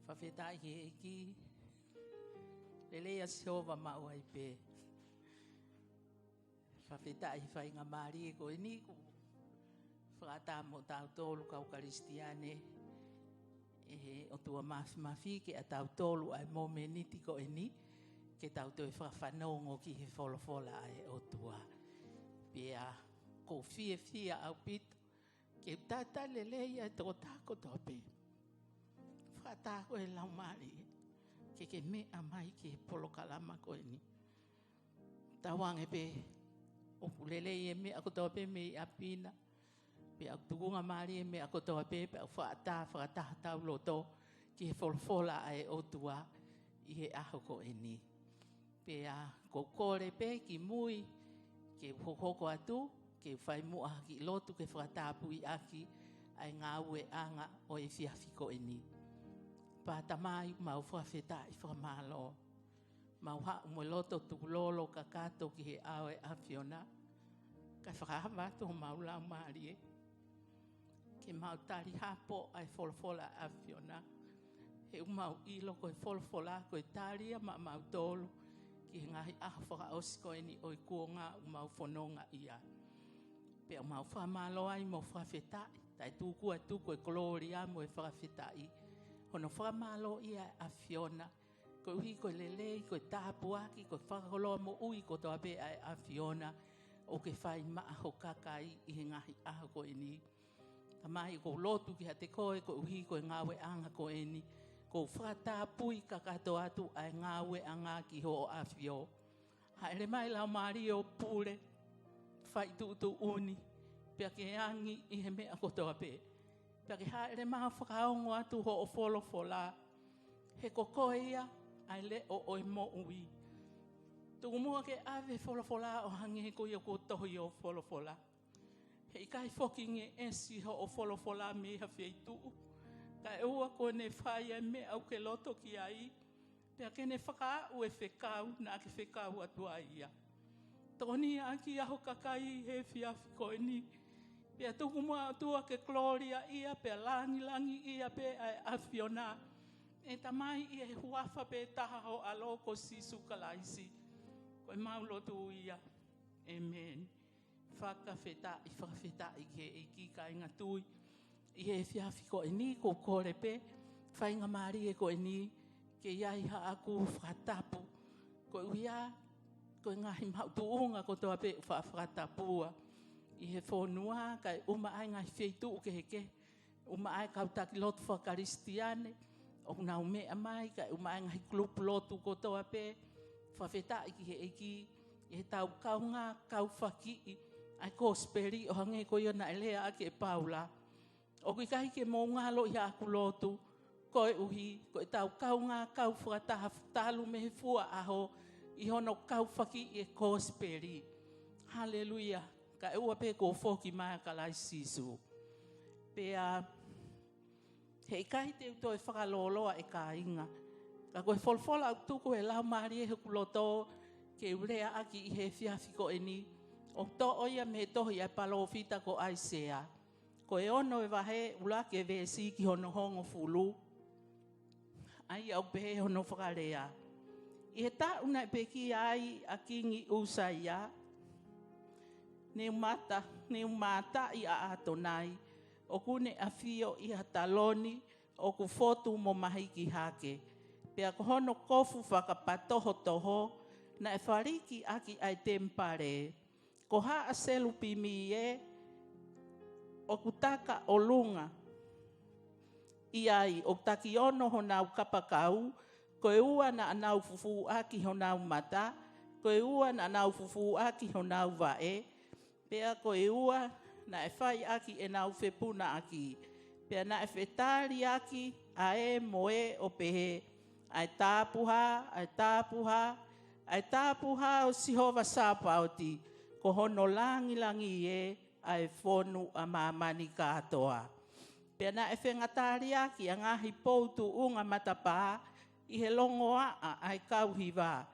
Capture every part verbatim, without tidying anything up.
Fakafetaʻi ki he ʻEiki. Lelei ʻa Sihova maʻu ai pē. Fakafetaʻi he faingamālie ko eni kuo fakaʻatā mo tautolu kau Kalisitiane ʻe he ʻOtua Mafimafi ke ʻatautolu ʻa e momeniti ko eni ke tau toe fakafanongo ki he folofola ʻa e ʻOtua. Pea ʻoku ou fiefia ʻaupito ke u talitali lelei ʻa e tokotaha kotoa pē. Fakaʻatā ko e Laumālie ke ke meʻa mai ki he polokalama ko eni. Tauange pē ʻoku lelei e meʻa kotoa pē mei ʻapi na. Pea ʻoku tukunga mālie e meʻa kotoa pē, pea ʻoku fakaʻatā fakataha hotau loto ki he folofola ʻa e ʻOtua ʻi he ʻaho ko eni. Pea ʻoku ou kole pē kimui ke u hokohoko atu ke u fai muʻa ha kiʻi lotu ke fakatapui ʻaki ʻa e ngāueʻanga ʻo e efiafi ko eni. Pea Tamai, mau fakafetaʻi fakamālō. Mau haʻu mo e loto tukulolo kakato ki he ʻao ʻo e ʻAfiona, kae fakaava atu homau laumālie ke mau tali hapo ʻa e folofola ʻa e ʻAfiona. He ʻoku mau ʻilo ko e folofola ko e tali ia maʻamautolu ki he ngaahi ʻaho fakaʻosi ko eni ʻo e kuonga ʻoku mau fononga ai. Pea mau fakamālō ai mo fakafetaʻi, taʻetuku atu ko e kolōlia mo e fakafetaʻi, hono fakamālō ia ʻa e ʻAfiona, koeʻuhi ko e lelei, ko e tāpuaki, ko e fakakoloa moʻui kotoa pē ʻa e ʻAfiona ʻoku ke fai maʻa ho kakai ʻi he ngaahi ʻaho ko eni. Tamai, ʻoku ou lotu kiate koe koeʻuhi ko e ngāueʻanga ko eni, ʻoku ou fakatapui kakato atu ʻa e ngāueʻanga ki hoʻo ʻAfio. Hāʻele mai Laumālie ʻo pule, fai tuʻutuʻuni, pea ke angi ʻi he meʻa kotoa pē. Pea ke hāʻele mai ʻo fakaongo atu hoʻo folofola. He ko koe ia ʻa e leʻo ʻo e moʻui. Tuku muʻa ke ʻave folofola ʻo hangē ko ia kuo tohi ʻo folofola. He ʻikai foki ngeʻesi hoʻo folofola mei ha feituʻu, kae ʻoua kuo ne fai ʻa e meʻa ʻoku ke loto ki ai, pea ke ne fakaaʻu e fekau naʻa ke fekau atu ai ia. Tokoniʻaki ʻa ho kakai he efiafi ko eni. Pea tuku muʻa ʻOtua ke kolōliaʻia, pea langilangiʻia pē ʻa e ʻAfiona. ʻE Tamai, ʻi he huafa pē taha ho ʻAlo ko Sīsū Kalaisi, ko ʻemau lotu ia. ʻĒmeni. Fakafetaʻi, fakafetaʻi ki he ʻEiki kāinga tui. ʻI he efiafi ko eni ʻoku ou kole pē, faingamālie ko eni, ke ʻi ai haʻaku fakatapu. Koeʻuhi ko e ngaahi maʻu tuʻunga kotoa pē ʻoku faʻa fakatapua ʻi he fonua, kae ʻumaʻā e ngaahi feituʻu kehekehe, ʻumaʻā e kau taki lotu faka-Kalisitiane ʻoku nau meʻa mai, kae ʻumaʻā e ngaahi kulupu lotu kotoa pē. Fakafetaʻi ki he ʻEiki, ʻi heʻetau kaungā kaufakiʻi ʻa e kosipeli ʻo hangē ko ia naʻe lea ʻaki ʻe Paula. ʻOku ʻikai ke mou ngalo ʻi haʻaku lotu, koeʻuhi ko ʻetau kaungā kau fakataha talu mei he fua ʻaho ʻi hono kaufakiʻi e kosipeli. Haleluia. Kae ʻoua pē kuo foki mai ʻa Kalaisi Sīsū. Pea he ʻikai te u toe fakalōloa ʻe kāinga, ka ko e folofola ʻoku tuku ʻe he Laumālie ʻi hoku loto ke u lea ʻaki ʻi he efiafi ko eni, ʻoku toʻo ia mei he tohi ʻa e palōfita ko ʻAisea. Ko e ono e vahe, ʻuluaki e veesi ki hono hongofulu. ʻA ia ʻoku pehē hono fakalea: ʻI he taʻu naʻe pekia ai ʻa Kingi ʻUsaia, ne u mata, ne u mātaʻi ʻa ʻAtonai, ʻoku ne ʻafio ʻi ha taloni ʻoku fotu mo mahiki hake. Pea ko hono kofu fakapatohotoho naʻe faliki ʻaki ʻa e temipale. Ko haʻa selupimi ē ʻoku taka ʻolunga ʻi ai, ʻoku taki ono honau kapakau, ko e ua naʻa nau fufū ʻaki honau mata, ko e ua naʻa nau fufū ʻaki honau vaʻe, pea ko e ua naʻe fai ʻaki ʻenau fepunaʻaki. Pea naʻe fetaliaki ʻa ē mo ē ʻo pehē: ʻA e tāpuhā, ʻa e tāpuhā, ʻa e tāpuhā ʻo Sihova Sāpaoti, ko hono langilangi ē ʻa e fonu ʻa māmani kātoa. Pea naʻe fengataliaki ʻa e ngaahi pou tuʻunga matapā ʻi he longoaʻa ʻa e kau hiva,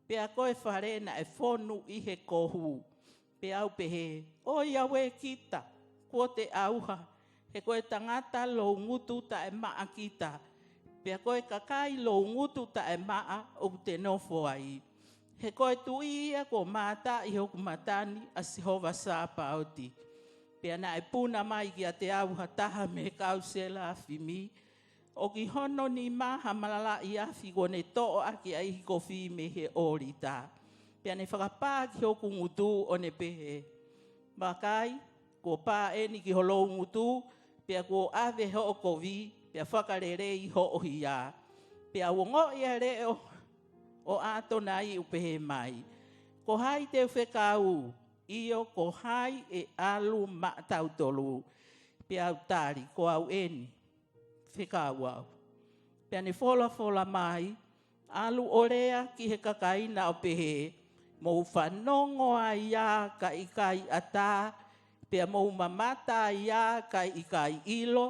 pea ko e fale naʻe fonu ʻi he kohu. Pea u pehē: ʻOiauē kita, kuo te ʻauha, he ko e tangata loungutu taʻemaʻa kita. Pea ko e kakai loungutu taʻemaʻa ʻoku te nofo ai. He ko e tuʻi ia kuo mātā ʻi hoku mata ni, ʻa Sihova Sāpaoti. Pea naʻe puna mai kiate au ha taha mei he kau selafimi, ʻoku ʻi hono nima ha malalaʻi afi kuo ne toʻo ʻaki ʻa e ihi kofi mei he ʻōlita. Pea ne fakapā ki hoku ngutu ʻo ne pehē, Vakai, kuo pā eni ki ho loungutu, pea kuo ʻave hoʻo kovi, pea fakalelei hoʻo hia. Pea u ongoʻi ʻa e leʻo ʻo ʻAtonai ʻoku pehē mai, Ko hai te u fekau? ʻIo, ko hai ʻe ʻalu maʻatautolu? Pea u tali, Ko au eni, fekau au. Pea ne folofola mai, ʻAlu ʻo lea ki he kakai na ʻo pehē, Mou fanongo ai ā kae ʻikai ʻatā, pea mou mamata ai ā kae ʻikai ʻilo,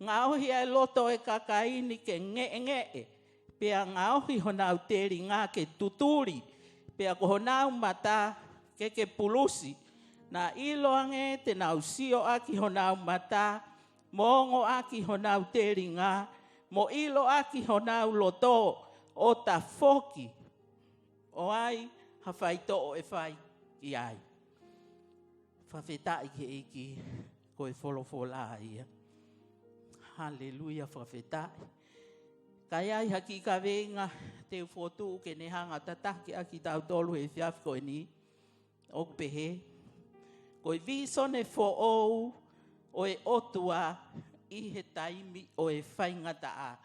ngaohi ʻa e loto ʻo e kakai ni ke ngeʻengeʻe, pea ngaohi honau telinga ke tutuli, pea ko honau mata ke ke pulusi. Naʻa ʻiloange te nau sio ʻaki honau mata, mo ongo ʻaki honau telinga, mo ʻilo ʻaki honau loto, ʻo tafoki ʻo ʻai ha faitoʻo ʻe fai ki ai. Fakafetaʻi ki he ʻEiki, ko e folofola ia. Haleluia, fakafetaʻi. Ka ʻi ai ha kiʻi kaveinga te u fokotuʻu ke ne hanga ʻo tataki ʻaki kitautolu he efiafi ko eni, ʻoku pehē, Ko e vīsone foʻou ʻo e ʻOtua ʻi he taimi ʻo e faingataʻa,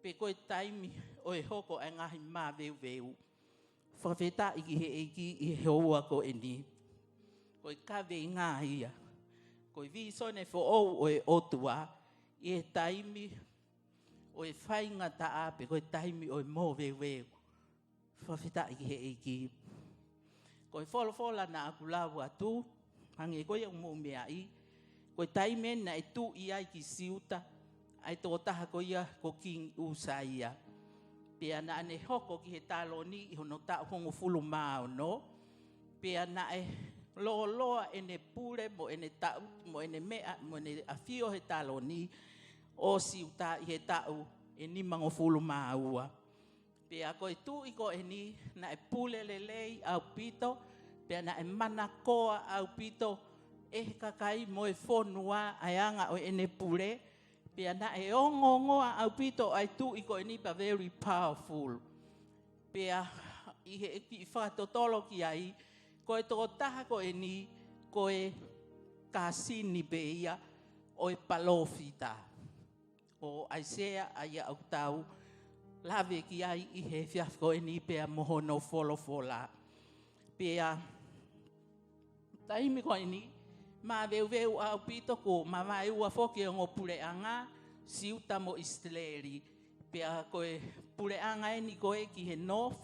pe ko e taimi ʻo e hoko ʻa e ngaahi maveuveu. Fakafetaʻi ki he ʻEiki ʻi he houa ko eni. Ko e kaveinga ia. Ko e vīsone foʻou ʻo e ʻOtua ʻi he taimi ʻo e faingataʻa, pe ko e taimi ʻo e moveuveu. Fakafetaʻi ki he ʻEiki. Ko e folofola naʻa ku lau atu, hangē ko ia ʻoku mou meaʻi, ko e taimi eni naʻe tuʻi ai ki Siuta ʻa e tokotaha ko ia ko Kingi ʻUsaia. Pea naʻa ne hoko ki he taloni ʻi hono taʻu hongofulu mā ono, pea naʻe lōloa ʻene pule mo ʻene taʻu, mo ʻene meʻa, mo ʻene ʻafio he taloni ʻo Siuta ʻi he taʻu ʻe nimangofulu mā ua. Pea ko e tuʻi ko eni naʻe pule lelei ʻaupito, pea naʻe manakoa ʻaupito ʻe he kakai mo e fonua ʻa e anga ʻo ʻene pule, pea naʻe ongoongoa ʻaupito ʻa e tuʻi ko eni, pea very powerful. Pea ʻi he kiʻi fakatotolo ki ai, ko e tokotaha ko eni, ko e kasini pē ia ʻo e palōfita ʻo ʻAisea, ʻa ia ʻoku tau lave ki ai ʻi he efiafi ko eni pea mo hono folofola. Pea taimi ko eni, maveuveu ʻaupito, kuo mavaeua foki e ongo puleʻanga, Siuta mo ʻIsileli. Pea ko e puleʻanga eni ko ē ki he north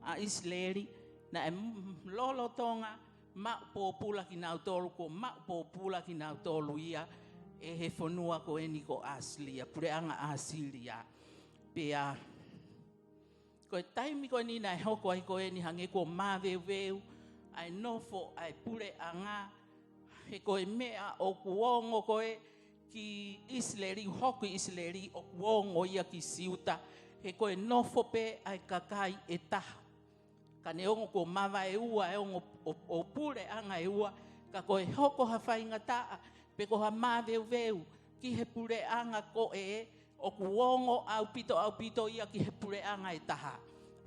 ʻa ʻIsileli, naʻe m-, lolotonga maʻu pōpula kinautolu, kuo maʻu pōpula kinautolu ia ʻe he fonua ko eni ko ʻAsilia, puleʻanga ʻAsilia. Pea ko e taimi ko eni naʻe hoko ai ko eni, hangē kuo maveuveu ʻa e nofo ʻa e puleʻanga, he ko e meʻa ʻoku ongo ko ē ki ʻIsileli, hoko ʻi ʻIsileli, ʻoku ongo ia ki Siuta, he ko e nofo pē ʻa e kakai ʻe taha. Ka ne ongo kuo mavaeua e ongo ʻo, ʻo puleʻanga ʻe ua, ka ko e hoko ha faingataʻa, pe ko ha maveuveu ki he puleʻanga ko ē, ʻoku ongo ʻaupito, ʻaupito ia ki he puleʻanga ʻe taha.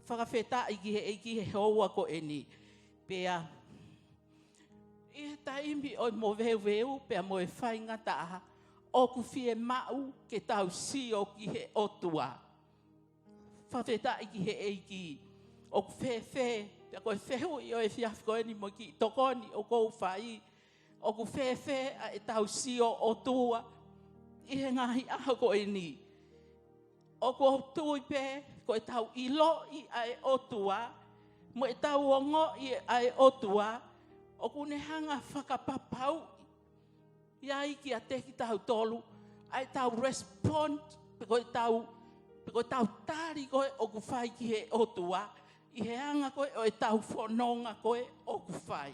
Fakafetaʻi ki he ʻEiki he houa ko eni. Pea ʻi he taimi ʻo e moveuveu pea mo e faingataʻa, ʻoku fiemaʻu ke tau sio ki he ʻOtua. Fakafetaʻi ki he ʻEiki. ʻOku fēfē, pea ko e fehuʻi ʻo e efiafi ko eni mo e kiʻi tokoni ʻoku ou fai, ʻoku fēfē ʻa ʻetau sio ʻOtua ʻi he ngaahi ʻaho ko eni? ʻOku ou tui pē ko ʻetau ʻiloʻi ʻa e ʻOtua, mo ʻetau ongoʻi ʻa e ʻOtua, ʻoku ne hanga fakapapauʻi ia ʻi ai kiate kitautolu ʻa ʻetau respond, pe ko ʻetau, pe ko ʻetau tali ko ē ʻoku fai ki he ʻOtua, ʻi he anga ko ē ʻo ʻetau fononga ko ē ʻoku fai.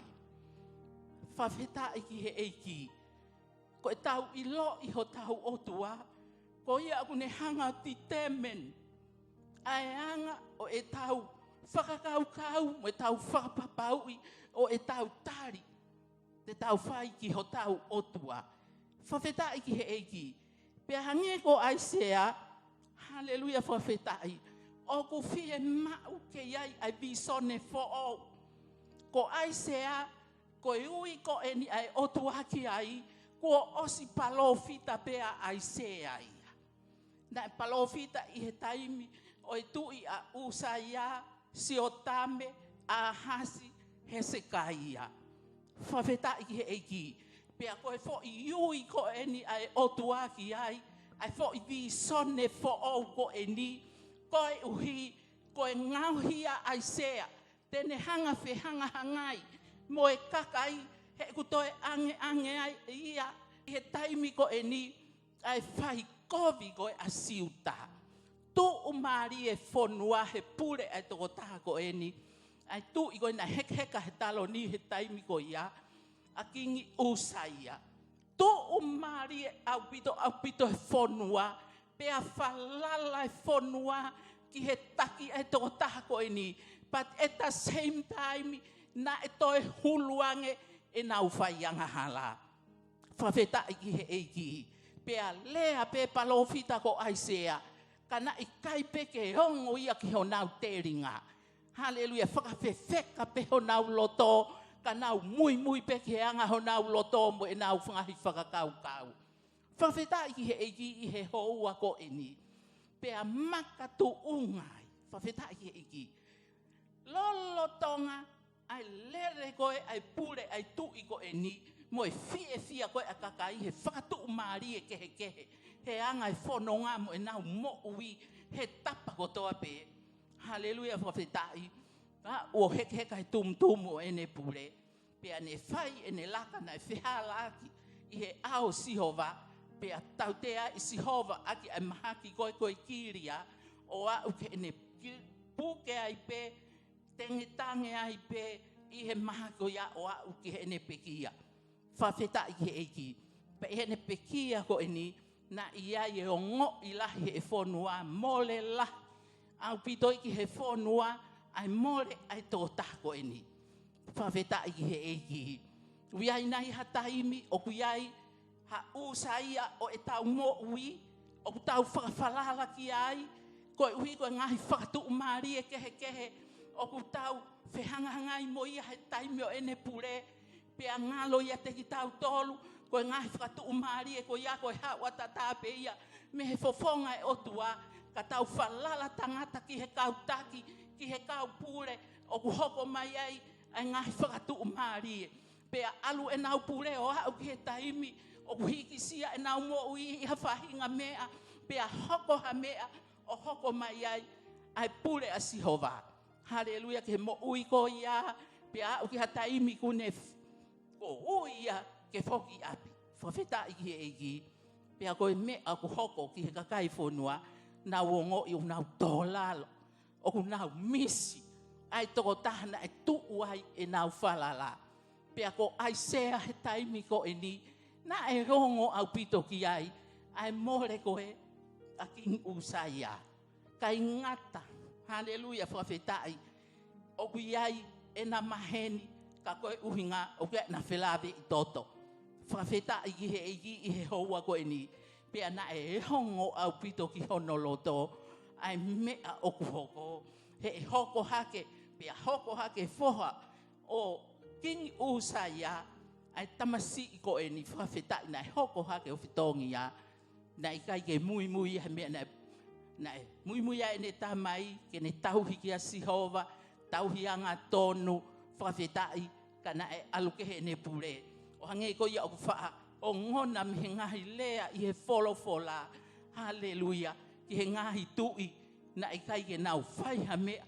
Fakafetaʻi ki he ʻEiki. Ko ʻetau ʻiloʻi hotau ʻOtua, Ko ia ʻoku ne hanga ʻo determine ʻa e anga ʻo ʻetau fakakaukau mo ʻetau fakapapauʻi ʻo ʻetau tali te tau fai ki hotau ʻOtua. Fakafetaʻi ki he ʻEiki. Pea hangē ko ʻAisea, haleluia, fakafetaʻi, ʻoku fiemaʻu ke ʻi ai ʻa e vīsone foʻou. Ko ʻAisea, ko e ui ko eni ʻa e ʻOtua ki ai, kuo ʻosi palōfita pē ʻa ʻAisea ia. Naʻe palōfita ʻi he taimi ʻo e tuʻi ʻa ʻUsaia, Siotame, ʻAhasi, Hesekaia. Fakafetaʻi ki he ʻEiki. Pea ko e foʻi ui ko eni ʻa e ʻOtua ki ai, ʻa e foʻi vīsone foʻou ko eni, koeʻuhi ko e ngaohi ʻa ʻAisea te ne hanga ʻo fehangahangai mo e kakai, he ʻoku toe ʻangeʻange ai ia ʻi he taimi ko eni ʻa e fai kovi ko ē ʻa Siuta. Tuʻumālie fonua he pule ʻa e tokotaha ko eni, ʻa e tuʻi ko ē naʻe hekeheka he taloni he taimi ko ia, ʻa Kingi ʻUsaia. Tuʻumālie ʻaupito, ʻaupito he fonua, pea falala e fonua ki he taki ʻa e tokotaha ko eni. But at the same time, naʻe toe hulu ange ʻenau fai angahala. Fakafetaʻi ki he ʻEiki. Pea lea pē palōfita ko ʻAisea, ka naʻe ʻikai pē ke ongo ia ki honau telinga. Haleluia, fakafefeka pē honau loto, ka nau muimui pē ki he anga honau loto mo ʻenau ngaahi fakakaukau. Fakafetaʻi ki he ʻEiki ʻi he houa ko eni. Pea makatuʻunga ai. Fakafetaʻi ki he ʻEiki. Lolotonga ʻa e lele ko ē ʻa e pule ʻa e tuʻi ko eni, mo e fiefia ko ē ʻa e kakai he fakatuʻumālie kehekehe, he anga e fononga mo ʻenau moʻui, he tapa kotoa pē. Haleluia, fakafetaʻi. ʻA, ʻo hekeheka he tumutumu ʻo ʻene pule. Pea ne fai ʻene laka naʻe fehālaaki ʻi he ʻao ʻo Sihova, pea tautea ʻe Sihova ʻaki ʻa e mahaki ko ē ko e kilia, ʻo aʻu ki heʻene ki-, puke ai pē, tengetange ai pē ʻi he mahaki ko ia ʻo aʻu ki heʻene pekia. Fakafetaʻi ki he ʻEiki. Pea ʻi heʻene pekia ko eni, naʻe ʻi ai e ongoʻi lahi he fonua, mole lahi ʻaupito ki he fonua ʻa e mole ʻa e tokotaha ko eni. Fakafetaʻi ki he ʻEiki. ʻOku ʻi ai nai ha taimi ʻoku ʻi ai ha ʻUsaia ʻo ʻetau moʻui ʻoku tau fakafalala ki ai, koeʻuhi ko e ngaahi fakatuʻumālie kehekehe ʻoku tau fehangahangai mo ia he taimi ʻo ʻene pule, pea ngalo ia kiate kitautolu, ko e ngaahi fakatuʻumālie ko ia ko e haʻu ʻataʻatā pē ia mei he fofonga ʻo e ʻOtua, ka tau falala tangata ki he kau taki, ki he kau pule, ʻoku hoko mai ai ʻa e ngaahi fakatuʻumālie. Pea ʻalu ʻenau pule ʻo aʻu ki he taimi ʻoku hikisia ʻenau moʻui ʻi ha faʻahinga meʻa, pea hoko ha meʻa ʻo hoko mai ai ʻa e pule ʻa Sihova. Haleluia, ki he moʻui ko ia, pea aʻu ki ha taimi kuo ne f-, kuo ui ia ke foki ʻapi. Fakafetaʻi ki he ʻEiki. Pea ko e meʻa ʻoku hoko ki he kakai fonua, nau ongoʻi ʻoku nau tō lalo, ʻoku nau misi ʻa e tokotaha naʻe tuʻu ai ʻenau falala. Pea ko ʻAisea he taimi ko eni, naʻe ongo ʻaupito ki ai ʻa e mole ko ē ʻa Kingi ʻUsaia. Kae ngata, haleluia, fakafetaʻi, ʻoku ʻi ai ʻena maheni, ka ko e ʻuhinga ʻoku ʻi ai ʻena felāveʻi toto. Fakafetaʻi ki he ʻEiki ʻi he houa ko eni. Pea naʻe ongo ʻaupito ki hono loto ʻa e meʻa ʻoku hoko, he ʻe hoko hake, pea hoko hake foha ʻo Kingi ʻUsaia, ʻa e tamasiʻi ko eni, fakafetaʻi, naʻe hoko hake ʻo fetongi ia. Naʻe ʻikai ke muimui ia he meʻa naʻe, naʻe muimui ai ʻene tamai ke ne tauhi kia Sihova, tauhi angatonu, fakafetaʻi, ka naʻe ʻalu ki heʻene pule. ʻO hangē ko ia ʻoku faʻa ongona mei he ngaahi lea ʻi he folofola. Haleluia. Ki he ngaahi tuʻi naʻe ʻikai ke nau fai ha meʻa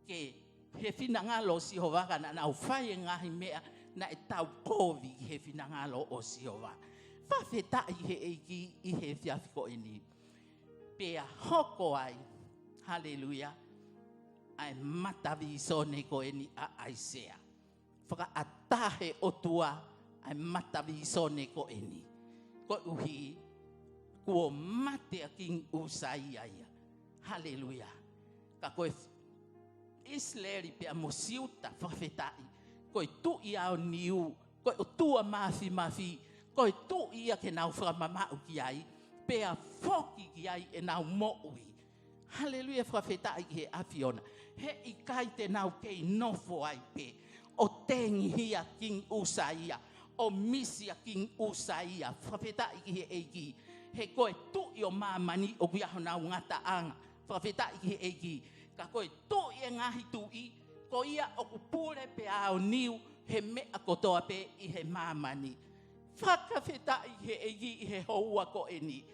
ki he finangalo ʻo Sihova, ka naʻa nau fai e ngaahi meʻa naʻe taukovi ki he finangalo ʻo Sihova. Fakafetaʻi he ʻEiki ʻi he efiafi ko eni. Pea hoko ai, haleluia, ʻa e mata vīsone ko eni ʻa ʻAisea. Fakaʻatā he ʻOtua ʻa e mata vīsone ko eni. Koeʻuhi, Kuo mate ʻa Kingi ʻUsaia ia. Haleluia. Ka ko e ʻIsileli pea mo Siuta, fakafetaʻi, ko e tuʻi aoniu, ko e ʻOtua Mafimafi, ko e tuʻi ia ke nau fakamamaʻu ki ai, pea foki ki ai ʻenau moʻui. Haleluia, fakafetaʻi ki he ʻAfiona. He ʻikai te nau kei nofo ai pē ʻo tengihia Kingi ʻUsaia, ʻo misi ʻa Kingi ʻUsaia. Fakafetaʻi ki he ʻEiki. He ko e tuʻi ʻo māmani ʻoku ʻi ai honau ngataʻanga. Fakafetaʻi ki he ʻEiki. Ka ko e tuʻi ʻo e ngaahi tuʻi, ko ia ʻoku pule pea aoniu he meʻa kotoa pē ʻi he māmani. Fakafetaʻi ki he ʻEiki ʻi he houa ko eni.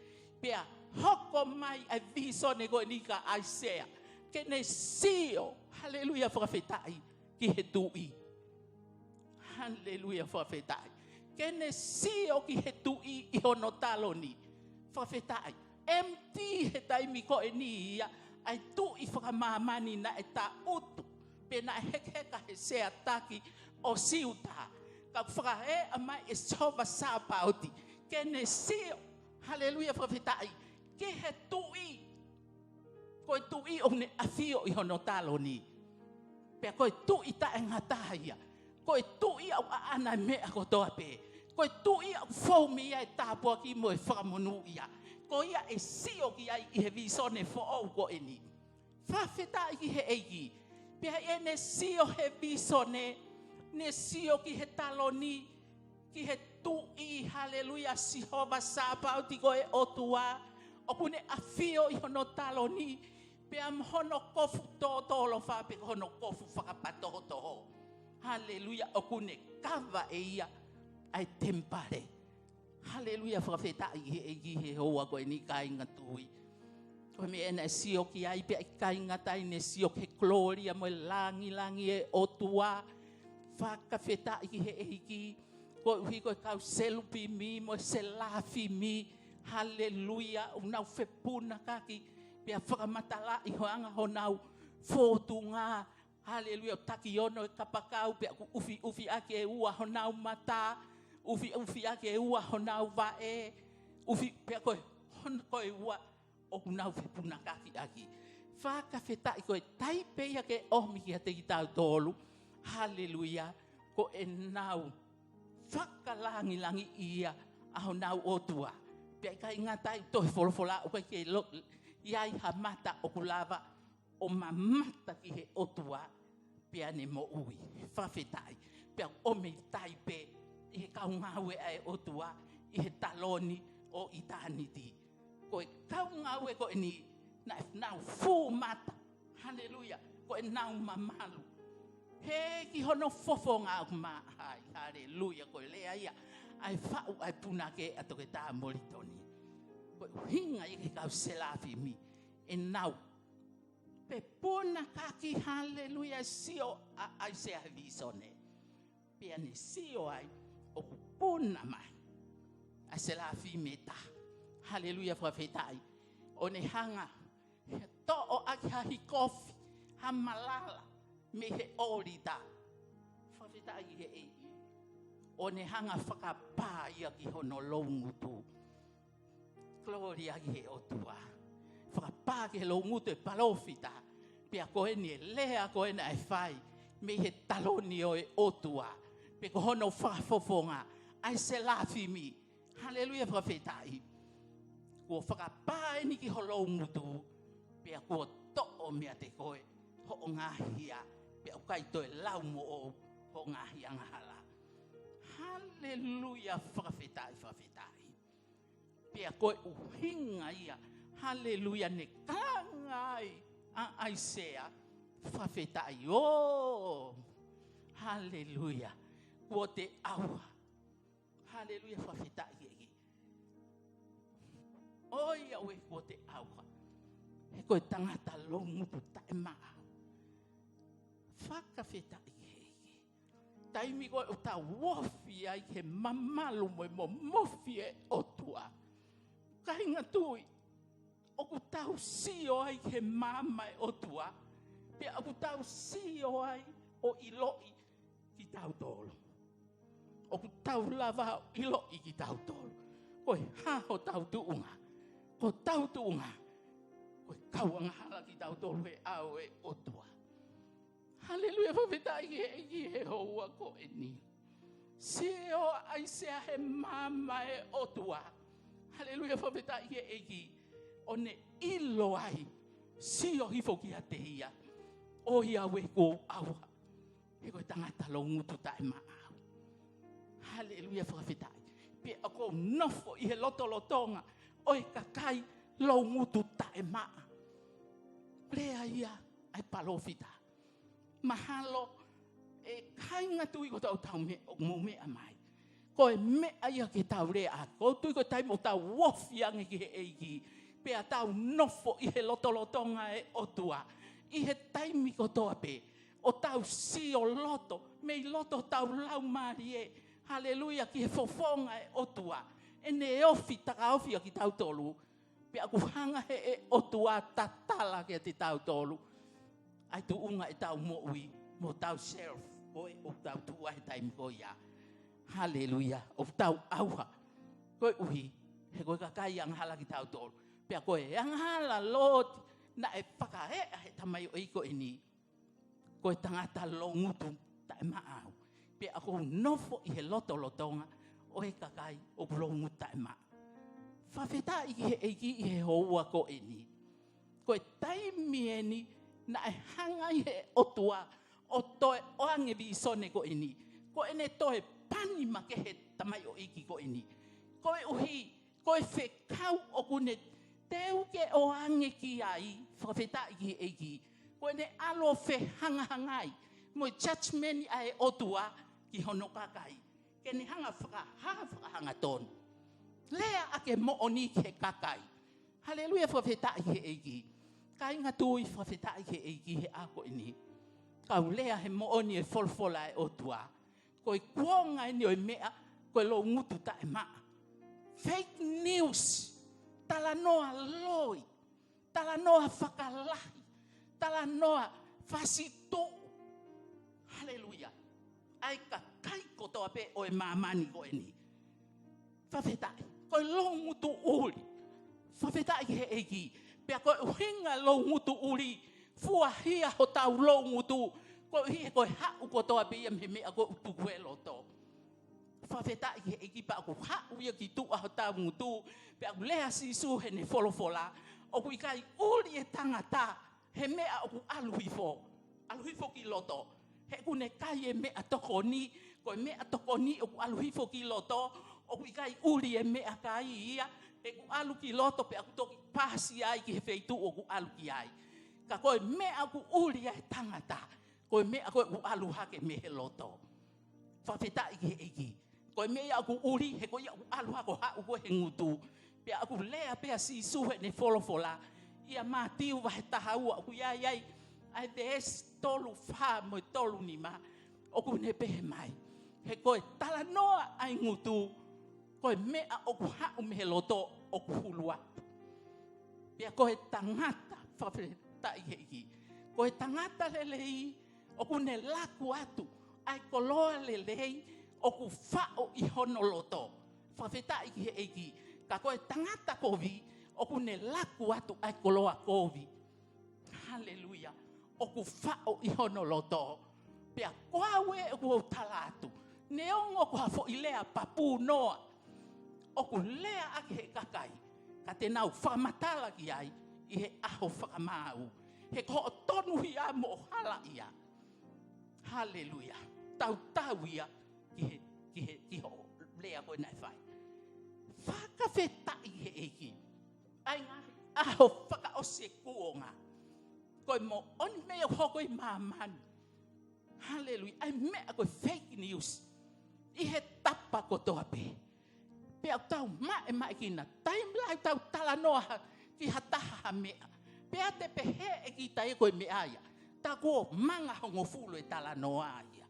Pea hoko mai ʻa e vīsone ko eni kia ʻAisea, ke ne sio, haleluia, fakafetaʻi, ki he tuʻi. Haleluia, fakafetaʻi. Ke ne sio ki he tuʻi ʻi hono taloni. Fakafetaʻi. M T he taimi ko eni ia, ʻa e tuʻi fakamāmani naʻe tangutu, pe naʻe hekeheka he sea taki ʻo Siuta. Ka fakaeʻa mai ʻe Sihova Sāpaoti ke ne sio, haleluia, fakafetaʻi, ki he tuʻi. Ko e tuʻi ʻoku ne ʻafio ʻi hono taloni. Pea ko e tuʻi taʻengata ia. Ko e tuʻi ʻoku ʻaʻana e meʻa kotoa pē. Ko e tuʻi ʻoku fou mei ai e tāpuaki mo e fakamonūʻia. Ko ia ʻe sio ki ai ʻi he vīsone foʻou ko eni. Fakafetaʻi ki he ʻEiki. Pea ʻi heʻene sio he vīsone, ne sio ki he taloni, ki he tuʻi, haleluia, Sihova Sāpaoti ko e ʻOtua, ʻoku ne ʻafio ʻi hono taloni, pea mo hono kofu tōtōlofa, pe ko hono kofu fakapatohotoho. Haleluia, ʻoku ne kava ʻe ia ʻa e temipale. Haleluia, fakafetaʻi ki he ʻEiki he houa ko eni, kāinga tui. Ko e meʻa naʻe sio ki ai, pea ʻikai ngata ai, ne sio ki he kolōlia mo e langilangi ʻo e ʻOtua. Fakafetaʻi ki he ʻEiki. Koeʻuhi ko e kau selupimi mo e selafimi, haleluia, ʻoku nau fepunakaki, pea fakamatalaʻi ho anga honau fōtunga, haleluia, ʻo taki ono e kapakau, pea ʻoku ʻufiʻufi ʻaki ʻe ua honau mata, ʻufiʻufi ʻaki ʻe ua honau vaʻe, ʻufi, pea ko e, hon-, ko e ua ʻoku nau fepunakaki ʻaki. Fakafetaʻi, ko e taipe ia ke ʻomi kiate kitautolu. Haleluia. Ko ʻenau fakalangilangiʻi ia ʻa honau ʻOtua. Pea ʻikai ngata ai, toe folofola ʻoku ʻikai ke lo-, ʻi ai ha mata ʻoku lava ʻo mamata ki he ʻOtua pea ne moʻui. Fakafetaʻi. Pea ʻomi taipe ʻi he kau ngāue ʻa e ʻOtua ʻi he taloni ʻo ʻitāniti. Ko e kau ngāue ko eni naʻa nau fū mata. Haleluia. Ko ʻenau mamalu. He ki hono fofonga ʻoku mā ai. Haleluia. Ko e lea ia ʻa e faʻu ʻa e punake ʻa Toketā Molitoni. Ko e ʻuhinga ia ki he kau selafimi. ʻEnau fepunakaki, haleluia, sio ʻa ʻAisea he vīsone. Pea ne sio ai ʻoku puna mai ʻa e selafimi ʻe taha. Haleluia, fakafetaʻi. ʻO ne hanga ʻo toʻo ʻaki ha hikofi, ha malala, mei he ʻōlita. Fakafetaʻi ki he ʻEiki. ʻO ne hanga ʻo fakapā ia ki hono loungutu. Kolōlia ki he ʻOtua. Fakapā ki he loungutu ʻo e palōfita. Pea ko eni e lea ko ē naʻe fai mei he taloni ʻo e ʻOtua. Pe ko hono fakafofonga ʻa e selafimi. Haleluia, fakafetaʻi. Kuo fakapā eni ki ho loungutu. Pea kuo toʻo meiate koe hoʻo ngaahi hia. Pea ʻoku ʻikai toe lau moʻou hoʻo ngaahi angahala. Haleluia, fakafetaʻi, fakafetaʻi. Pea ko e ʻuhinga ia, haleluia, ne kalanga ai ʻa ʻAisea, fakafetaʻi, ʻō, haleluia, kuo te ʻauha. Haleluia, fakafetaʻi ʻEiki. ʻOiauē, kuo te ʻauha. He ko e tangata loungutu taʻemaʻa. Fakafetaʻi ʻEiki. Taimi ko ē ʻoku tau ofi ai ki he mamalu mo e momofi ʻa e ʻOtua. Kāinga tui, ʻoku tau sio ai ki he maama ʻo e ʻOtua, pea ʻoku tau sio ai ʻo ʻiloʻi kitautolu. ʻOku tau lava ʻo ʻiloʻi kitautolu. Ko e hā hotau tuʻunga. Ko hotau tuʻunga, ko e kau angahala kitautolu he ʻao ʻo e ʻOtua. Haleluia, fakafetaʻi ki he ʻEiki he houa ko eni. Sio ʻa ʻAisea he maama ʻo e ʻOtua. Haleluia, fakafetaʻi ki he ʻEiki. ʻO ne ʻilo ai, sio hifo kiate ia. ʻOiauē, kuo u ʻauha. He ko e tangata loungutu taʻemaʻa au. Haleluia, fakafetaʻi. Pea ʻoku ou nofo ʻi he lotolotonga ʻo e kakai loungutu taʻemaʻa. Lea ia ʻa e palōfita. Mahalo ʻe kāinga tui kotoa ʻoku tau me-, ʻoku mou meʻa mai. Ko e meʻa ia ke tau lea ʻaki. ʻOku ou tui ko e taimi ʻoku tau ofi ange ki he ʻEiki, pea tau nofo ʻi he lotolotonga ʻo e ʻOtua ʻi he taimi kotoa pē, ʻo tau sio loto, mei loto hotau laumālie, haleluia, ki he fofonga ʻo e ʻOtua, ʻene ofi takaofi ʻa kitautolu. Pea ʻoku hanga ʻe he ʻOtua ʻo tatala kiate kitautolu ʻa e tuʻunga ʻetau moʻui mo hotau self, ko ē ʻoku tau tuʻu ai he taimi ko ia. Haleluia. ʻOku tau ʻauha. Koeʻuhi he ko e kakai angahala kitautolu. Pea ko e angahala, Lord, naʻe fakaeʻa he tamaioʻeiki ko eni, ko e tangata loungutu taʻemaʻa au. Pea ʻoku ou nofo ʻi he lotolotonga ʻo e kakai ʻoku loungutu taʻemaʻa. Fakafetaʻi ki he ʻEiki ʻi he houa ko eni. Ko e taimi eni naʻe hanga ʻe he ʻOtua ʻo toe ʻoange e vīsone ko eni. Ko ʻene toe pani makehe he tamaioʻeiki ko eni. Koeʻuhi ko e fekau ʻoku ne teu ke ʻoange ki ai, fakafetaʻi ki he ʻEiki, ko ʻene ʻalu ʻo fehangahangai mo e judgment ʻa e ʻOtua ki hono kakai, ke ne hanga ʻo fakahā fakahangatonu. Lea ʻaki e moʻoni ki he kakai. Haleluia, fakafetaʻi ki he ʻEiki. Kāinga tui, fakafetaʻi ki he ʻEiki he ʻaho ko eni. Kau lea he moʻoni ʻo e folofola ʻa e ʻOtua. Ko e kuonga eni ʻo e meʻa ko e loungutu taʻemaʻa. Fake news, talanoa loi, talanoa fakalahi, talanoa fasituʻu. Haleluia. ʻA e kakai kotoa pē ʻo e māmani ko eni. Fakafetaʻi. Ko e loungutu ʻuli. Fakafetaʻi ki he ʻEiki. Pea ko e ʻuhinga loungutu ʻuli, fuahia hotau loungutu, koeʻuhi he ko e haʻu kotoa pē ia mei he meʻa ko ē ʻoku tuku he loto. Fakafetaʻi ki he ʻEiki, pea ʻoku haʻu ia ki tuʻa hotau ngutu. Pea ʻoku lea ʻa Sīsū heʻene folofola, ʻoku ʻikai ʻuli e tangata he meʻa ʻoku ʻalu hifo, ʻalu hifo ki loto. He ʻoku ne kai e meʻatokoni, ko e meʻatokoni ʻoku ʻalu hifo ki loto, ʻoku ʻikai ʻuli e meʻakai ia, he ʻoku ʻalu ki loto pea ʻoku toki pasi ai ki he feituʻu ʻoku ʻalu ki ai. Ka ko e meʻa ʻoku ʻuli ai e tangata, ko e meʻa ko ē ʻoku ʻalu hake mei he loto. Fakafetaʻi ki he ʻEiki. Ko e meʻa ia ʻoku ʻuli, he ko ia ʻoku ʻalu hake ʻo haʻu ko ē he ngutu. Pea ʻoku lea pē ʻa Sīsū heʻene folofola, ʻia Mātiu vahe taha ua, ʻoku ʻi ai ai ʻa e veesi tolu fā mo e tolu nima, ʻoku ne pehē mai, he ko e talanoa ʻa e ngutu, ko e meʻa ʻoku haʻu mei he loto ʻoku hulu atu. Pea ko e tangata, fakafetaʻi ki he ʻEiki, ko e tangata lelei, ʻoku ne laku atu ʻa e koloa lelei ʻoku faʻo ʻi hono loto. Fakafetaʻi ki he ʻEiki. Ka ko e tangata kovi, ʻoku ne laku atu ʻa e koloa kovi. Haleluia. ʻOku faʻo ʻi hono loto. Pea ko au ē ʻoku ou tala atu, neongo ko ha foʻi lea papū noa ʻoku lea ʻaki ʻe he kakai, ka te nau fakamatala ki ai ʻi he ʻaho fakamaau. He ko hoʻo tonuhia mo hoʻo halaʻia. Haleluia. Tautau ia ki he, ki he, ki hoʻo lea ko ē naʻe fai. Fakafetaʻi ki he ʻEiki. ʻA e ngaahi ʻaho fakaʻosi e kuonga, ko e moʻoni e meʻa ʻoku hoko ʻi māmani. Haleluia. ʻA e meʻa ko e fake news ʻi he tapa kotoa pē. Pea ʻoku tau maʻemaʻekina, taimi lahi ʻoku tau talanoa ha, ki ha taha ha meʻa, pea te pehē ʻe kita ia ko e meʻa ia, tā kuo manga hongofulu e talanoa ia.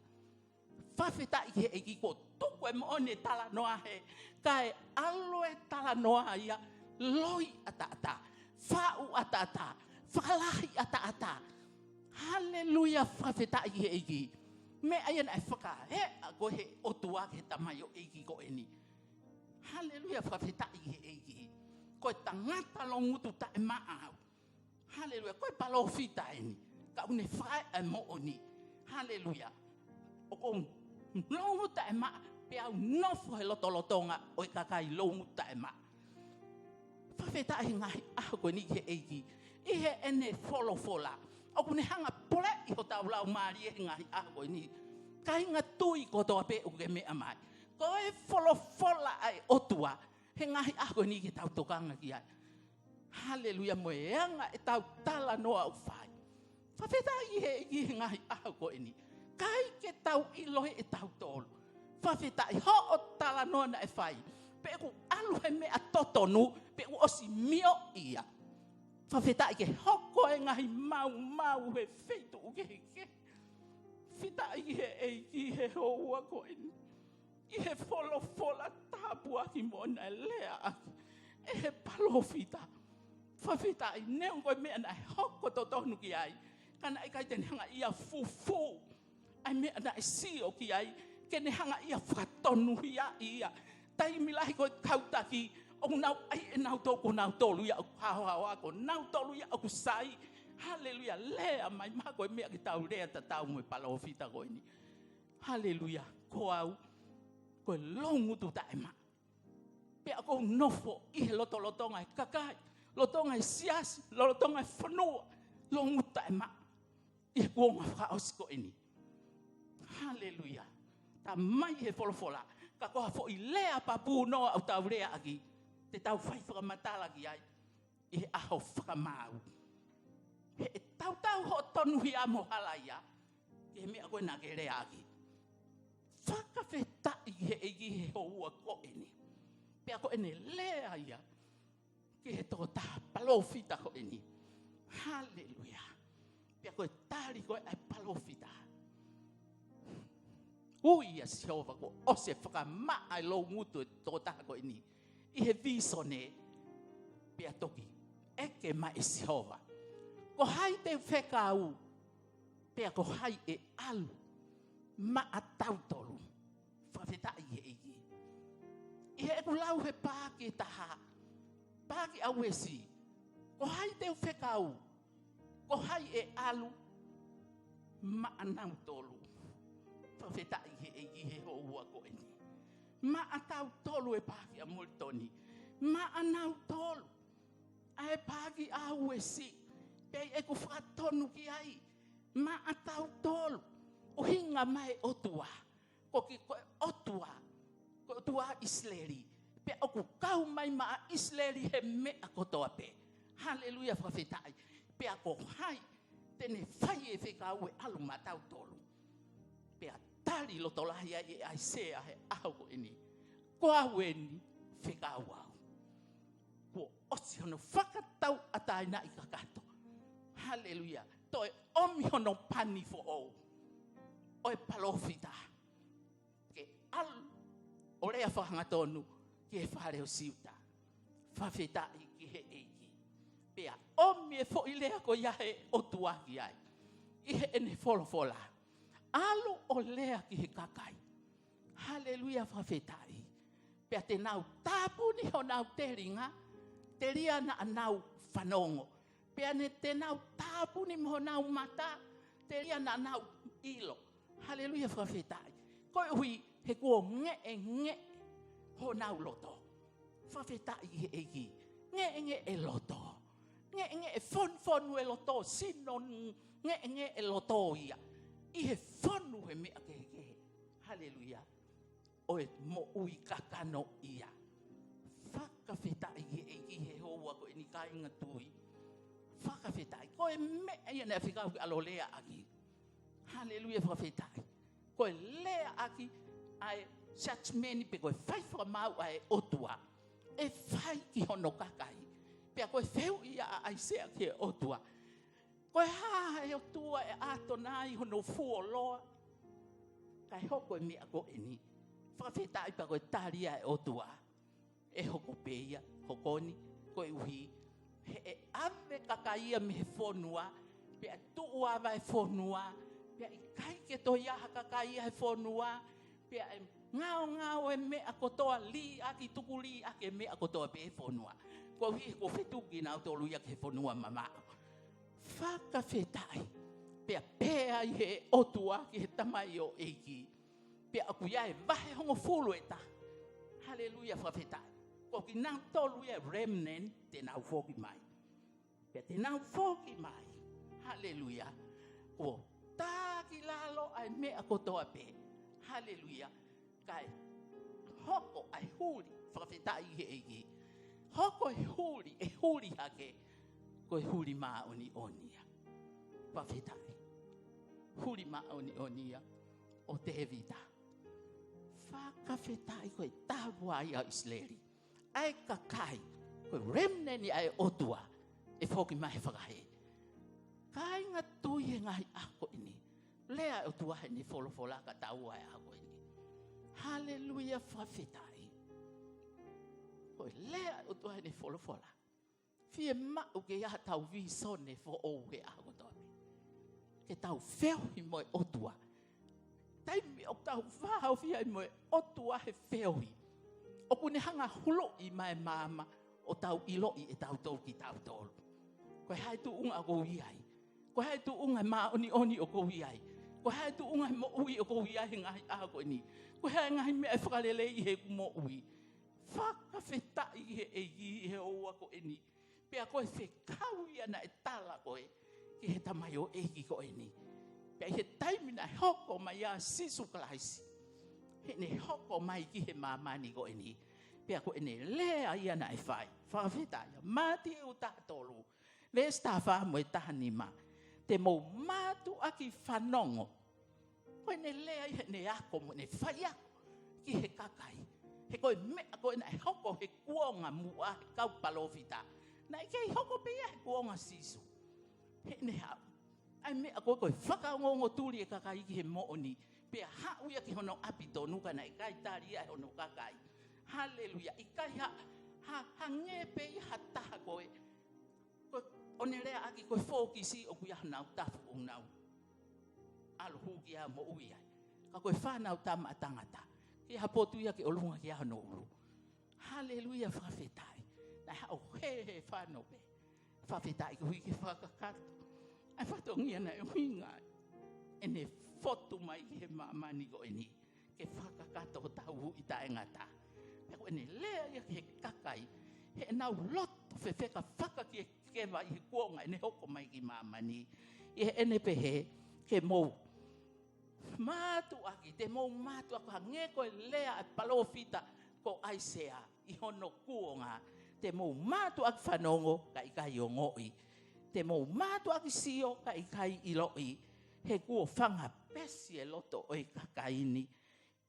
Fakafetaʻi ki he ʻEiki, kuo tuku e moʻoni e talanoa hē, kae ʻalu e talanoa ia, loi ʻataʻatā, faʻu ʻataʻatā, fakalahi ʻataʻatā. Haleluia, fakafetaʻi ki he ʻEiki. Meʻa ia naʻe fakaeʻa ko ē ʻe he ʻOtua ki he tamaioʻeiki ko eni. Haleluia, fakafetaʻi ki he ʻEiki. Ko e tangata loungutu taʻemaʻa au. Haleluia. Ko e palōfita eni. Ka ʻoku ne fai e moʻoni. Haleluia. ʻOku ou loungutu taʻemaʻa, pea u nofo he lotolotonga ʻo e kakai loungutu taʻemaʻa. Fakafetaʻi he ngaahi ʻaho ko eni ki he ʻEiki. ʻI heʻene folofola. ʻOku ne hanga poleʻi hotau laumālie he ngaahi ʻaho ko eni. Kāinga tui kotoa pē ʻoku ke meʻa mai. Ko e folofola ʻa e ʻOtua. He ngaahi ʻaho ko eni ke tau tokanga ki ai. Haleluia, mo e anga ʻetau talanoa ʻoku fai. Fakafetaʻi he ʻEiki he ngaahi ʻaho ko eni. ʻIkai ke tau ʻilo ʻe tautolu. Fakafetaʻi hoʻo talanoa naʻe fai. Pe ʻoku ʻalu he meʻa totonu, pe ʻoku ʻosi mio ia. Fakafetaʻi ke hoko e ngaahi maumau he feituʻu kehekehe. Fakafetaʻi he ʻEiki he houa ko eni. ʻI he folofola tāpuaki mo naʻe leaʻaki ʻe he palōfita. Fakafetaʻi neongo e meʻa naʻe hoko totonu ki ai. Ka naʻe ʻikai te ne hanga ia fufū ʻa e meʻa naʻe sio ki ai. Ke ne hanga ia fakatonuhia ia. Taimi lahi ko e kau taki, ʻoku nau ʻai ʻe nautolu ko nautolu ia ʻoku haohaoa, ko nautolu ia ʻoku sai. Haleluia, lea mai mahalo ko e meʻa ke tau lea tatau mo e palōfita ko eni. Haleluia. Ko au, ko e loungutu taʻemaʻa. Pea ʻoku ou nofo ʻi he lotolotonga e kakai, lolotonga e siasi, lolotonga e fonua, loungutu taʻemaʻa. ʻI he kuonga fakaʻosi ko eni. Haleluia. Tā mai he folofola, ka ko ha foʻi lea papū noa ʻoku tau leaʻaki, te tau fai fakamatala ki ai ʻi he ʻaho fakamaau. He ʻe tautau hoʻo tonuhia mo halaia ki he meʻa ko ē naʻa ke leaʻaki. Fakafetaʻi he ʻEiki he houa ko eni. Pea ko ʻene lea ia ki he tokotaha palōfita ko eni. Haleluia. Pea ko e tali ko ē ʻa e palōfita. Ui ʻa Sihova kuo ʻosi e fakamaʻa e loungutu e tokotaha ko eni. ʻI he vīsone, pea toki ʻeke mai ʻe Sihova. Ko hai te u fekau, pea ko hai ʻe ʻalu maʻatautolu. Fakafetaʻi he ʻEiki. ʻI heʻeku lau he paaki ʻe taha, paaki ʻa Uesi. Ko hai te u fekau, ko hai ʻe ʻalu maʻanautolu. Fakafetaʻi he ʻEiki he houa ko eni. Maʻatautolu e paaki ʻa Molitoni. Maʻanautolu. ʻA e paaki ʻa Uesi. Pea ʻi heʻeku fakatonu ki ai. Maʻatautolu. ʻUhinga mai ʻOtua. Ko ki ko e ʻOtua. Ko e ʻOtua ʻIsileli. Pea ʻoku kau mai maʻa ʻIsileli he meʻa kotoa pē. Haleluia, fakafetaʻi. Pea ko hai te ne fai e fekau ʻe ʻalu maʻatautolu. Pea tali lotolahi ai ʻe ʻAisea he ʻaho ko eni. Ko au eni, fekau au. Kuo ʻosi hono fakatauʻatāinaʻi kakato. Haleluia. Toe ʻomi hono pani foʻou ʻo e palōfita ke ʻalu ʻo lea fakahangatonu ki he fale ʻo Siuta. Fakafetaʻi ki he ʻEiki. Pea ʻomi e foʻi lea ko ia he ʻOtua ki ai. ʻI heʻene folofola. ʻAlu ʻo lea ki he kakai. Haleluia, fakafetaʻi. Pea te nau tāpuni honau telinga, telia naʻa nau fanongo. Pea ne te nau tāpuni mo honau mata, telia naʻa nau ʻilo. Haleluia, fakafetaʻi. Koeʻuhi he kuo ngeʻengeʻe honau loto. Fakafetaʻi he ʻEiki. Ngeʻengeʻe loto. Ngeʻengeʻe fonufonu e loto, sino ngeʻengeʻe loto ia. ʻI he fonu he meʻa kehekehe. Haleluia. ʻO e moʻui kakano ia. Fakafetaʻi he ʻEiki he houa ko eni kāinga tui. Fakafetaʻi. Ko e meʻa ia naʻe fekau ke ʻalu ʻo leaʻaki. Haleluia, fakafetaʻi. Ko e leaʻaki ʻa e judgment pe ko e fai fakamaau ʻa e ʻOtua. ʻE fai ki hono kakai. Pea ko e fehuʻi ia ʻa ʻAisea ki he ʻOtua. Ko e hā ʻe ʻOtua ʻe ʻAtonai hono fuoloa. Kae hoko e meʻa ko eni. Fakafetaʻi pea ko e tali ʻa e ʻOtua. ʻE hoko pē ia, hoko ni, koeʻuhi. He ʻe ʻave kakai ia mei he fonua, pea tuʻu ava e fonua, pea ʻikai ke toe ʻi ai ha kakai ia he fonua, pea ʻe ngaongao e meʻa kotoa liʻaki tuku liʻaki e meʻa kotoa pē he fonua. Koeʻuhi he kuo fetuku kinautolu ia ki he fonua mamaʻo. Fakafetaʻi. Pea pehē ai ʻe he ʻOtua ki he tamaioʻeiki. Pea ʻoku ʻi ai e vahe hongofulu ʻe taha. Haleluia, fakafetaʻi. Ko kinautolu ia remnant te nau foki mai. Pea te nau foki mai. Haleluia. Kuo tā ki lalo ʻa e meʻa kotoa pē. Haleluia. Kae hoko ʻa e huli, fakafetaʻi he ʻEiki. Hoko e huli, ʻe huli hake, ko e huli māʻoniʻoni ia. Fakafetaʻi. Huli māʻoniʻoni ia ʻo Tēvita. Fakafetaʻi, ko e tāpuaki ia ʻo ʻIsileli. ʻA e kakai, ko e remnant ʻa e ʻOtua, ʻe foki mai he fakahē. Kāinga tui he ngaahi ʻaho ko eni. Lea ʻa e ʻOtua heʻene folofola ka taua he ʻaho ko eni. Haleluia, fakafetaʻi. Ko e lea ʻa e ʻOtua heʻene folofola. Fiemaʻu ke ʻi ai haʻatau vīsone foʻou he ʻaho kotoa pē. Ke tau feohi mo e ʻOtua. Taimi ʻoku tau fakahaofi ai mo e ʻOtua he feohi, ʻoku ne hanga ʻo huluʻi mai e maama ʻo tau ʻiloʻi ʻe tautolu kitautolu. Ko e hā e tuʻunga ʻoku ou ʻi ai? Ko e hā e tuʻunga māʻoniʻoni ʻoku ou ʻi ai? Ko e hā e tuʻunga moʻui ʻoku ou ʻi ai he ngaahi ʻaho ko eni? Ko e hā e ngaahi meʻa ʻe fakalelei ʻi heʻeku moʻui? Fakafetaʻi he ʻEiki he houa ko eni. Pea ko e fekau ia naʻe tala ko ē ki he tamaioʻeiki ko eni. Pea ʻi he taimi naʻe hoko mai ai ʻa Sīsū Kalaisi, heʻene hoko mai ki he māmani ko eni. Pea ko ʻene lea ia naʻe fai. Fakafetaʻi ia. Mātiu taha tolu, veesi taha fā mo e taha nima. Te mou mātuʻaki fanongo. Ko ʻene lea ia heʻene ako mo ʻene faiako ki he kakai. He ko e meʻa ko ē naʻe hoko he kuonga muʻa he kau palōfita, naʻe kei hoko pē ia he kuonga Sīsū. Heʻene haʻu ʻa e meʻa ko ē ko e fakaongoongo tuli e kakai ki he moʻoni. Pea haʻu ia ki hono ʻapi tonu ka naʻe ʻikai tali ia ʻe hono kakai. Haleluia. ʻIkai ha, ha, hangē pē ia ha taha ko ē, ko ʻene leaʻaki ko e fōkisi ʻoku ʻi ai honau tafu ʻoku nau ʻalu hū ki ai ʻo moʻui ai. Ka ko e fānau tama ʻa tangata, ke ha potu ia ki ʻolunga ki ai hono ʻulu. Haleluia, fakafetaʻi. Naʻe haʻu ʻo hē, hē fano pē. Fakafetaʻi koeʻuhi ke fakakakato ʻa e fatongia naʻe ʻuhinga ai ʻene fotu mai ki he māmani ko eni, ke fakakakato hotau ui taʻengata. Pea ko ʻene lea ia ki he kakai heʻenau loto fefeka fakakiekeva ʻi he kuonga ʻene hoko mai ki māmani. ʻI heʻene pehē, ke mou mātuʻaki, te mou mātuʻaki, hangē ko e lea ʻa e palōfita ko ʻAisea ʻi hono kuonga. Te mou mātuʻaki fanongo, kae ʻikai ongoʻi. Te mou mātuʻaki sio, kae ʻikai ʻiloʻi. He kuo fanga pesi e loto ʻo e kakai ni.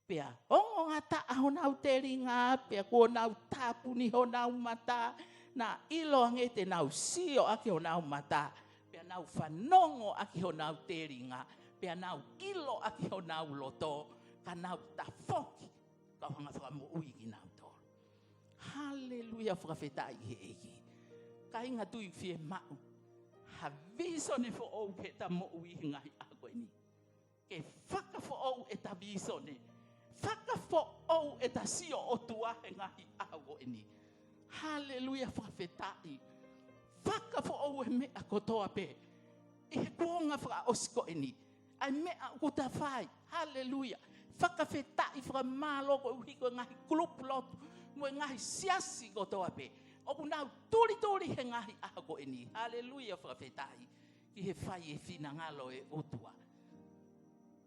Pea ongongataʻa honau telinga, pea kuo nau tāpuni honau mata. Naʻa ʻiloange te nau sio ʻaki honau mata, pea nau fanongo ʻaki honau telinga, pea nau ʻilo ʻaki honau loto, ka nau tafoki, kau hanga fakamoʻui kinautolu. Haleluia, fakafetaʻi he ʻEiki. Kāinga tui, fiemaʻu ha vīsone foʻou ke ta moʻui he ngaahi ʻaho ko eni. Ke fakafoʻou ʻeta vīsone. Fakafoʻou ʻeta sio ʻOtua he ngaahi ʻaho ko eni. Haleluia, fakafetaʻi. Fakafoʻou e meʻa kotoa pē ʻi he kuonga fakaʻosi ko eni. ʻA e meʻa ʻoku ta fai. Haleluia. Fakafetaʻi, fakamālō koeʻuhi ko e ngaahi kulupu lotu mo e ngaahi siasi kotoa pē ʻoku nau tulituli he ngaahi ʻaho ko eni. Haleluia, fakafetaʻi. Ki he fai e finangalo e ʻOtua.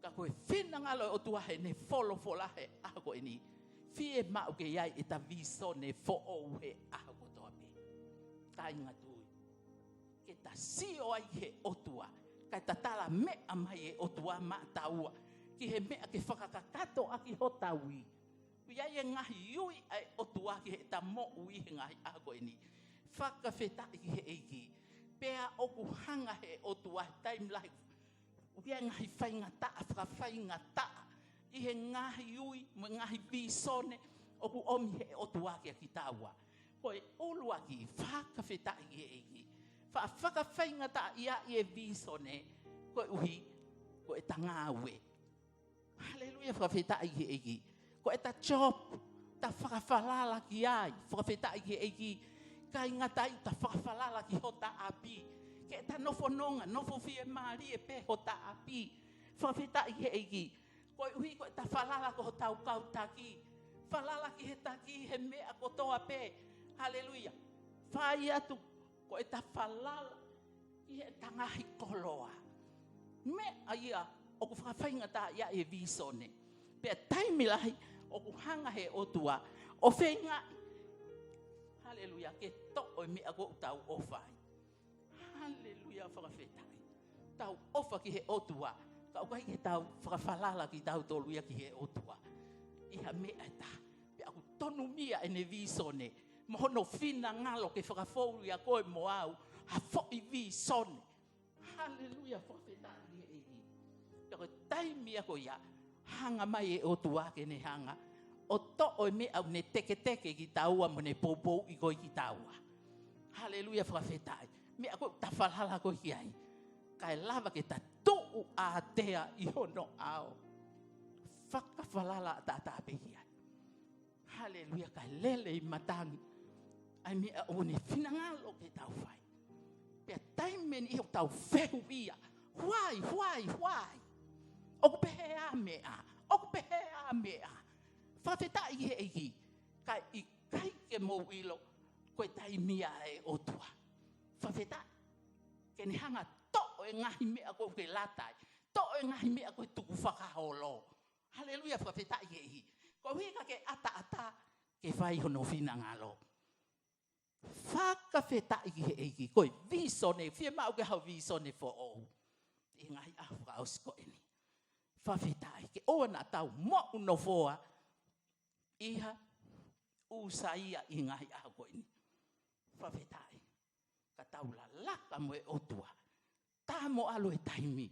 Ka ko e finangalo e ʻOtua heʻene folofola he ʻaho ko eni, fiemaʻu ke ʻi ai ʻeta vīsone foʻou he ʻaho kotoa pē. Kāinga tui, ke ta sio ai he ʻOtua, kae tatala meʻa mai e ʻOtua maʻataua ki he meʻa ke fakakakato ʻaki hotau ui. ʻOku ʻi ai e ngaahi ui ʻa e ʻOtua ki heʻeta moʻui he ngaahi ʻaho ko eni. Fakafetaʻi ki he ʻEiki. Pea ʻoku hanga he ʻOtua he taimi lahi, ʻoku ʻi ai e ngaahi faingataʻa, fakafaingataʻa ʻi he ngaahi ui mo e ngaahi vīsone ʻoku ʻomi he ʻOtua kia kitaua. Ko e ʻuluaki, fakafetaʻi ki he ʻEiki. Fa-, fakafaingataʻaʻia e vīsone, koeʻuhi ko ʻeta ngāue. Haleluia, fakafetaʻi ki he ʻEiki. Ko ʻeta job, ta fakafalala ki ai, fakafetaʻi ki he ʻEiki. ʻIkai ngata ai, ʻoku ta fakafalala ki hota ʻapi. Ke ta nofo nonga, nofo fiemālie pē hota ʻapi. Fakafetaʻi ki he ʻEiki. Koeʻuhi ko ʻeta falala ko hotau kau taki. Falala ki he taki he meʻa kotoa pē. Haleluia. Fai atu ko ʻeta falala ki heʻeta ngaahi koloa. Meʻa ia ʻoku fakafaingataʻaʻia e vīsone. Pea taimi lahi ʻoku hanga he ʻOtua ʻo feingaʻi, haleluia, ke toʻo e meʻa ʻoku tau ʻofa ai. Haleluia, fakafetaʻi. Tau ʻofa ki he ʻOtua, ka ʻoku ʻikai ke tau fakafalala kitautolu ia ki he ʻOtua. ʻI ha meʻa ʻe taha, pea ʻoku tonumia ʻene vīsone mo hono finangalo ke fakafou ʻia koe mo au ha foʻi vīsone. Haleluia, fakafetaʻi ki he ʻEiki. Pea ko e taimi ia ko ia, hanga mai e ʻOtua ke ne hanga ʻo toʻo e meʻa ʻoku ne teketeke kitaua mo ne poupouʻi ko ē kitaua. Haleluia, fakafetaʻi. Meʻa ʻoku ta falala ko ē ki ai, kae lava ke ta tuʻu ʻātea ʻi hono ʻao. Fakafalala ʻataʻatā pē ki ai. Haleluia, kae lele ʻi matangi ʻa e meʻa ʻoku ne finangalo ke tau fai. Pea taimi ʻe niʻihi ʻoku tau fehuʻia, why, why, why? ʻOku pehē ā meʻa, ʻoku pehē ā meʻa. Fakafetaʻi ki he ʻEiki, kae ʻikai ke mou ʻilo ko e taimi ia ʻa e ʻOtua. Fakafetaʻi, ke ne hanga toʻo e ngaahi meʻa ʻoku ke lata ai, toʻo e ngaahi meʻa ʻoku ke tukufakaholo. Haleluia, fakafetaʻi ki he ʻEiki. Koeʻuhi ka ke ʻataʻatā ke fai hono finangalo. Fakafetaʻi ki he ʻEiki, ko e vīsone, fiemaʻu ke haʻu vīsone foʻou ʻi he ngaahi ʻaho fakaʻosi ko eni. Fakafetaʻi, ke ʻoua naʻa tau moʻunofoa ʻi ha ʻū saiʻia ʻi he ngaahi ʻaho ko eni. Fakafetaʻi, ka tau lalaka mo e ʻOtua. Tā mo ʻalu e taimi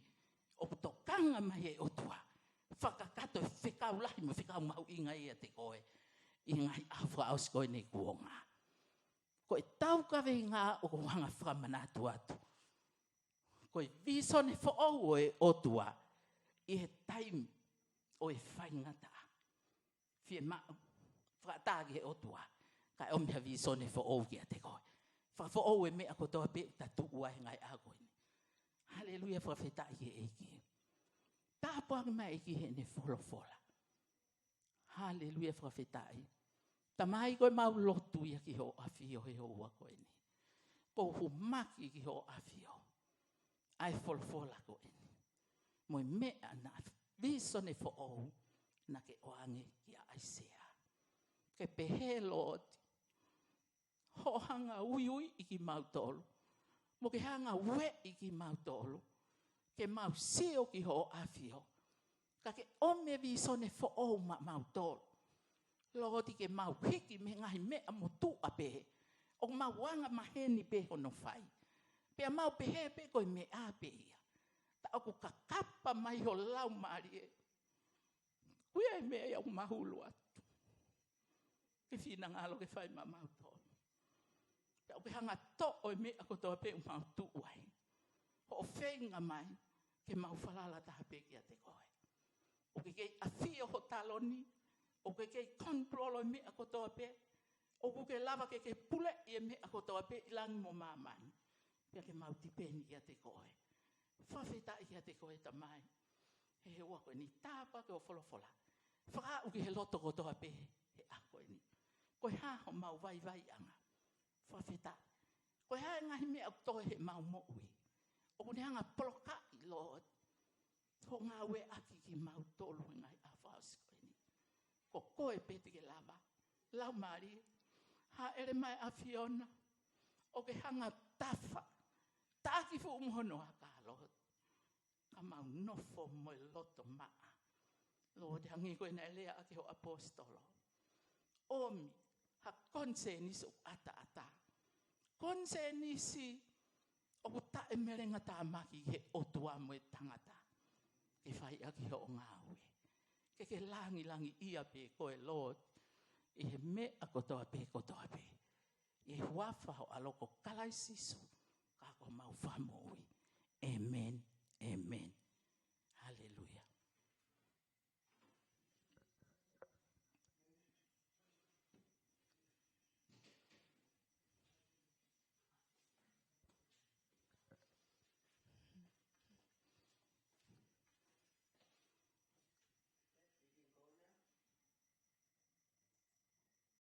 ʻoku tokanga mai e ʻOtua, fakakakato e fekau lahi mo e fekau mahuʻinga ʻiate koe ʻi he ngaahi ʻaho fakaʻosi ko eni kuonga. Ko e tau kaveinga ʻoku ou hanga fakamanatu atu, ko e vīsone foʻou ʻo e ʻOtua ʻi he taimi ʻo e faingataʻa. Fiemaʻu, fakaʻatā ki he ʻOtua, kae ʻomi ha vīsone foʻou kiate koe. Fakafoʻou e meʻa kotoa pē ʻoku ta tuʻu ai he ngaahi ʻaho ko eni. Haleluia, fakafetaʻi ki he ʻEiki. Tāpuaki mai ʻEiki heʻene folofola. Haleluia, fakafetaʻi. Tamai, ko ʻemau lotu ia ki hoʻo ʻAfio he houa ko eni. ʻOku ou hūfaki ki hoʻo ʻAfio ʻa e folofola ko eni mo e meʻa naʻa, vīsone foʻou naʻa ke ʻoange kia ʻAisea. Ke pehē, Lord, hoʻo hanga uiuiʻi kimautolu, mo ke hanga ueʻi kimautolu ke mau sio ki hoʻo ʻAfio, ka ke ʻomi e vīsone foʻou maʻamautolu. Lord, ke mau hiki mei he ngaahi meʻa motuʻa pē ʻoku mau anga maheni pē hono fai, pea mau pehē pē ko e meʻa pē ia. Ta ʻoku kakapa mai ho Laumālie, ko e meʻa ia ʻoku mahulu atu ke finangalo ke fai maʻamautolu. Pea ʻoku ke hanga toʻo e meʻa kotoa pē ʻoku mau tuʻu ai. Hoʻo feinga mai ke mau falala taha pē kiate koe. ʻOku ke kei ʻafio ho taloni, ʻoku ke kei control e meʻa kotoa pē, ʻoku ke lava ke ke puleʻi e meʻa kotoa pē ʻi langi mo māmani. Pea ke mau tipeni kiate koe. Fakafetaʻi kiate koe, Tamai, he houa ko eni. Tāpuaki hoʻo folofola, fakaaʻu ki he loto kotoa pē he ʻaho ko eni. Ko e hā homau vaivaiʻanga? Fakafetaʻi. Ko e hā e ngaahi meʻa ʻoku toe heʻemau moʻui ʻoku ne hanga polokaʻi, Lord, hoʻo ngāueʻaki kimautolu he ngaahi ʻaho fakaʻosi ko eni? Ko koe pē te ke lava. Laumālie, hāʻele mai ʻAfiona, ʻo ke hanga tafa, taki fuʻu mo hono aka, Lord, ka mau nofo mo e loto maʻa. Lord, hangē ko e naʻe lea ʻaki ho ʻaposetolo, ʻomi ha konisēnisi ʻoku ʻataʻatā, konisēnisi ʻoku taʻemelengatāmaki he ʻOtua mo e tangata, ke fai ʻaki hoʻo ngāue. Ke ke langilangiʻia pē koe, Lord, ʻi he meʻa kotoa pē, kotoa pē. ʻI he huafa ho ʻAlo ko Kalaisi Sīsū, ka ko homau Fakamoʻui. ʻĒmeni, ʻēmeni,